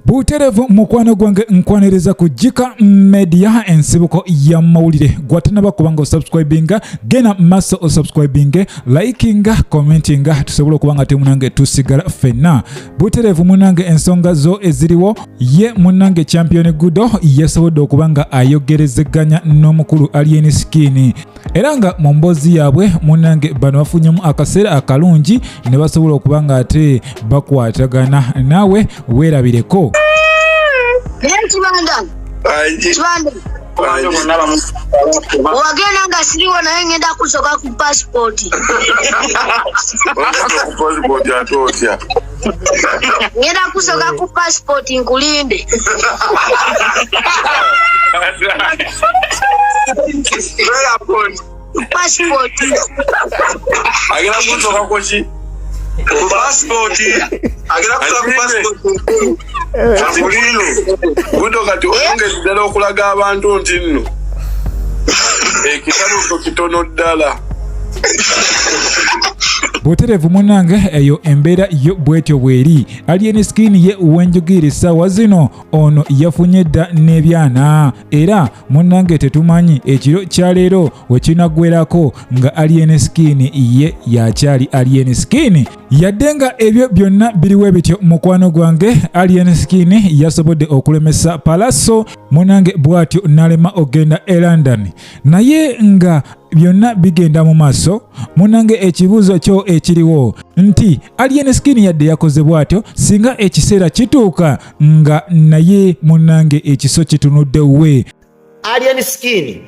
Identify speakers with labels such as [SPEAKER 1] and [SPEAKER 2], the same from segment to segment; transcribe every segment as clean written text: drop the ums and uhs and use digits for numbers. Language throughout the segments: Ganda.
[SPEAKER 1] Buterevu mukwano gwange, nkwaniriza ku Jika Media, ensibuko ya mawulire. Gwatanaba kubanga osubscribinga, genda maaso osubscribinge, likinga, commentinga, tusobole okuba nga temunange tusigala ffenna buterevu. Munange, ensonga zo eziriwo, ye munange Champion Gudo yasobodde okuba nga ayogerezeganya n'omukulu Alien Skin, era nga mu mboozi yaabwe munange bano bafunyemu akaseera akalungi ne basobola okuba nga ate bakwatagana. Naawe weerabireko.
[SPEAKER 2] Naye Kibanda, Kibanda, wagenda nga siriwo, naye ngenda kusoka ku pasipoti.
[SPEAKER 3] Pasipoti ate otya?
[SPEAKER 2] Ngenda kusoka ku pasipoti, nkulinde. Pasipoti.
[SPEAKER 3] Agenda kusoka kuki?
[SPEAKER 4] Ku pasipoti, agenda kusoka ku pasipoti.
[SPEAKER 3] Akulinde gudo. Kati oyongezi ddala okulaga abantu nti nno ekitaluko kitono ddala.
[SPEAKER 1] Buterevu munange, eyo embeera yo bwetyo bweri. Alien Skin ye wenjugiira essaawa zino ono yafunye dda n'ebyana, era munnange tetumanyi ekiro kya leero we kinaggwerako nga Alien Skin ye yakyali Alien Skin. Yadde nga ebyo byonna biriwo ebityo, mukwano gwange, Alien Skin yasobodde okulemesa Pallaso munange, bw'atyo n'alema okugenda e London. Naye nga byonna bigenda mu maaso, munange, ekibuuzo kyo ekiriwo nti Alien Skin yadde yakoze bw'atyo, singa ekiseera kituuka nga naye munange ekiso kitunudde we.
[SPEAKER 5] Alien Skin,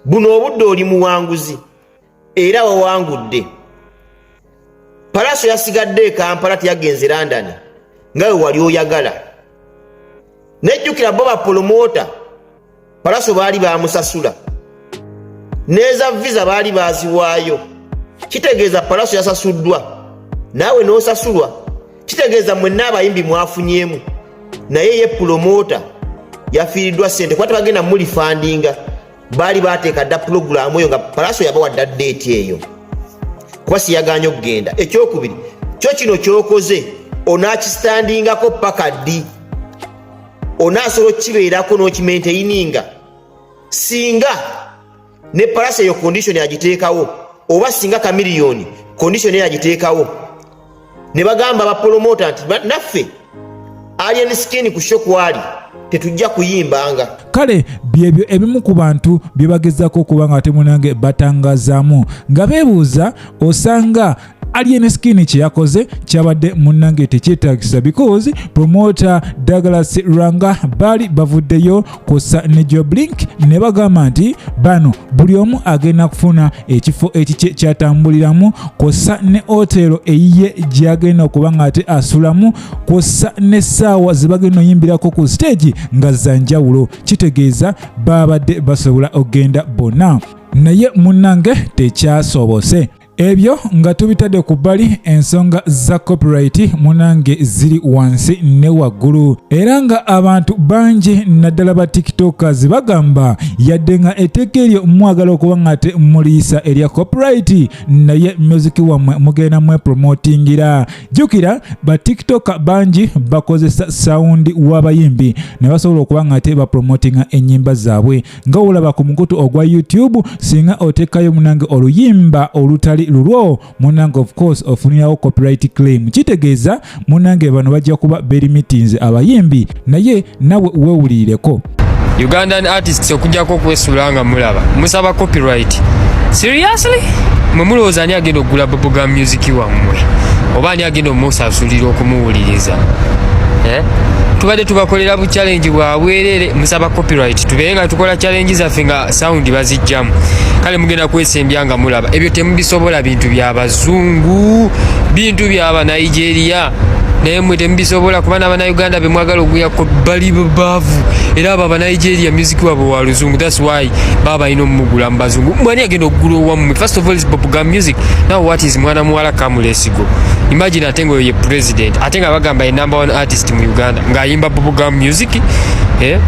[SPEAKER 5] buno obudde oli muwanguzi era wawangudde. Pallaso yasigadde e Kampala, teyagenze London nga we wali oyagala. Nejjukira bo bapromoter, Pallaso baali bamusasula n'eza visa baali baziwaayo. Kitegeeza Pallaso yasasuddwa, naawe n'osasulwa. Kitegeeza mwenna abayimbi mwafunyemu, naye ye promoter yafiiriddwa sente kuba tebagenda mulifandinga. Baali bateeka dda pulogulaamu eyo nga Pallaso yabawa dda date eyo, kuba siyaganya okugenda. Ekyokubiri kyo kino kyokoze, onaakistandingako paka ddi? Onaasobola okukibeerako n'okimaintaininga singa ne Pallaso eyo condition agiteekawo, oba singa Chameleone condition eyo agiteekawo ne bagamba bapromoter nti naffe Alien Skin ku show kwali tetujja kuyimbanga?
[SPEAKER 1] Kale byebyo ebimu ku bantu bye bagezaako okuba nga temunange batangazaamu nga beebuuza osanga Alien Skin kye yakoze kyabadde munnange tekyetagisa, because promoter Douglas Ranga baali bavuddeyo kussa ne Joblink ne bagamba nti bano buli omu agenda kufuna ekifo ekikye kyatambuliramu, kw'ossa ne hotero eyiye gyagenda okuba nga ate asulamu, kw'ossa n'essaawa ze bagenda oyimbirako ku stage nga za njawulo. Kitegeeza babadde basobola okugenda bonna, naye munnange tekyasobose. Ebyo nga tubitadde ku bbali, ensonga za copyright munange ziri wansi ne waggulu, era nga abantu bangi naddala ba TikTokers bagamba yadde nga etteeka eryo mwagala okuba nga ate muliyisa erya copyright, naye music wammwe mugenda mwepromotingira. Jjukira ba TikToker bangi bakozesa sound w'abayimbi ne basobola okuba nga ate bapromotinga ennyimba zaabwe. Nga olaba ku mukutu ogwa YouTube, singa oteekayo munange oluyimba olutali lulwo, munange of course ofunirawo copyright claim. Kitegeeza munange bano bajja kuba berimitinze abayimbi, naye nawe weewulirireko.
[SPEAKER 6] Ugandan artists, okujjako okwesula nga mulaba musaba copyright, seriously, mwe mulowooza ani agenda okugula bubblegum music wammwe, oba ani agenda omusasulira okumuwuliriza, eh? Tubadde tubakolera bu challenge bwa bwerere, musaba copyright. Tubeere nga tukola challenge zaffe nga sound bazijjamu. Kale mugenda kwesembya nga mulaba ebyo temubisobola. Bintu byabazungu, bintu byabanigeria, naye mwe temubisobola, kuba n'abanauganda bemwagala oguyako bali baavu. Era abo abanigeria music wabwe wa luzungu, that's why baba balina omumugula mu bazungu. Mwani agenda okugula owammwe? First of all is bubblegum music, now what is mwana muwala Kamulesigo? Imagine, ate nga oyo ye president, ate nga bagamba ye number one artist mu Uganda ng'ayimba bubblegum music, eh?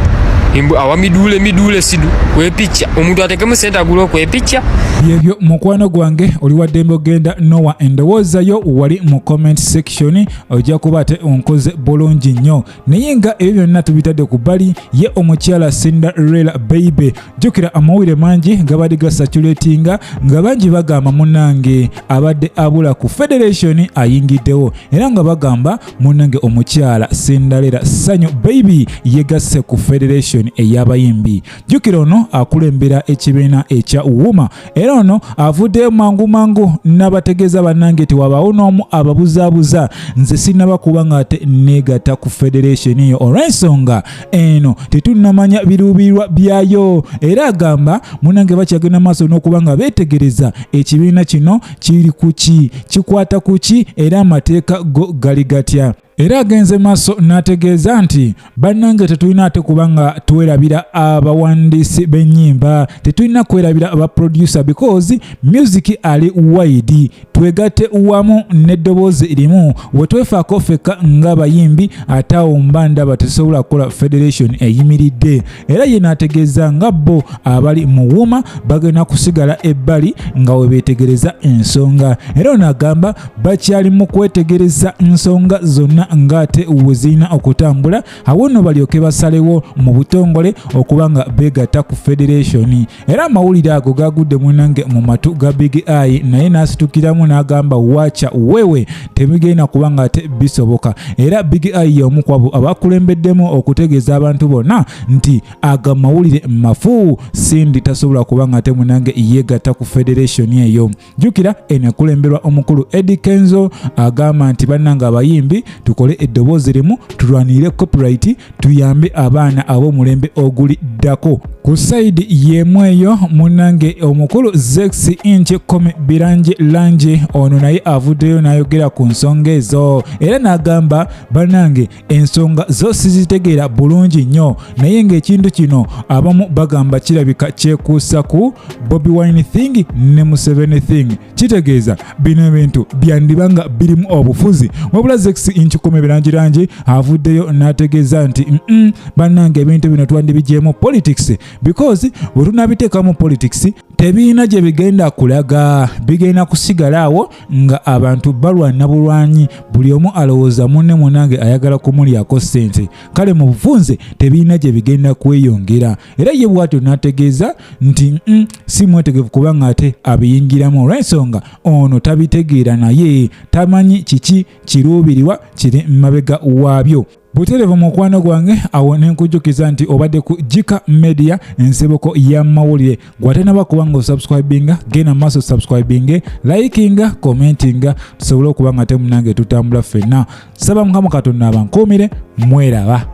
[SPEAKER 6] Awa miduule miduule sidu kwepicca omuntu atekemu sente agule okwepicca.
[SPEAKER 1] Byebyo mukwano gwange, oli waddembe ogenda nowa endowooza yo wali mu comment section, ojja kuba ate onkoze bulungi nnyo. Naye nga ebyo byonna tubitadde ku bbali, ye omukyala Cinderella Baby, jjukira amawulire mangi gabadde gasatulatinga nga bangi bagamba munnange abadde abula ku federation ayingiddewo, era nga bagamba munnange omukyala Cinderella Sanyu Baby yegasse ku federation ey'abayimbi. Jjukira ono akulembera ekibiina ekya UMA, era ono avuddeyo mangu mangu n'abategeeza bannange tewabaawo n'omu ababuzaabuza, nze sinnaba kuba nga ate neegatta ku federation eyo olw'ensonga eno tetunnamanya biruubirirwa byayo. Era agamba munnange bakyagenda maaso n'okuba nga beetegereza ekibiina kino kiri ku ki, kikwata ku ki, era amateeka go gali gatya. Era agenze maaso n'ategeeza nti bannange tetulina ate kuba nga twerabira abawandiisi b'ennyimba, tetulina kwerabira aba producer because music ali wide, twegatte wamu n'eddoboozi limu, we twefaako ffekka ng'abayimbi ate awo mba ndaba tetusobola kukola federation eyimiridde. Era ye n'ategeeza nga bo abali mu UMA bagenda kusigala ebbali nga we beetegereza ensonga. Era ono agamba bakyali mu kwetegereza nsonga zonna ng'ate we zirina okutambula, awo nno balyoke basalewo mu butongole okuba nga beegatta ku federation. Era amawulire ago gagudde munnange mu matu ga Big Eye, naye n'asitukiramu n'agamba wacha wewe tebigenda kuba nga ate bisoboka. Era Big Eye y'omu ku abo abakulembeddemu okutegeeza abantu bonna nti aga mawulire mafu, Cindy tasobola kuba nga ate munnange yeegatta ku federation eyo. Jjukira eno ekulemberwa omukulu Eddy Kenzo, agamba nti bannange abayimbi tukole eddoboozi limu, tulwanirire copyright, tuyambe abaana ab'omulembe oguliddako. Ku sayidi y'emu eyo munnange omukulu Zex Inch Komi Birangi Langi ono naye avuddeyo n'ayogera ku nsonga ezo, era n'agamba bannange ensonga zo sizitegeera bulungi nnyo, naye ng'ekintu kino abamu bagamba kirabika kyekuusa ku Bobi Wine thing ne Museveni thing, kitegeeza bino ebintu byandiba nga birimu obufuzi. Wabula Zex Inch Komi Birangi Langi avuddeyo n'ategeeza nti bannange ebintu bino twandibigyemu politics, because bwe tunabiteekamu politics tebirina gye bigenda kulaga, bigenda kusigala awo nga abantu balwana bulwanyi, buli omu alowooza munne munange ayagala kumulyako ssente, kale mu bufunze tebirina gye bigenda kweyongera. Era ye bw'atyo n'ategeeza nti si mwetegefu kubanga ate abiyingiramu olw'ensonga ono tabitegeera, naye tamanyi kiki kiruubirirwa kiri mabega waabyo. Butereevu mukwano gwange, awo ne nkujjukiza nti obadde ku Jika Media, ensibuko y'amawulire. Gwatenaba kuba nga osubscribinga, genda maaso subscribinge, likinga, commentinga, tusobole okuba nga te munange tutambula ffenna. Saba Mukama Katonda abankuumire, mweraba.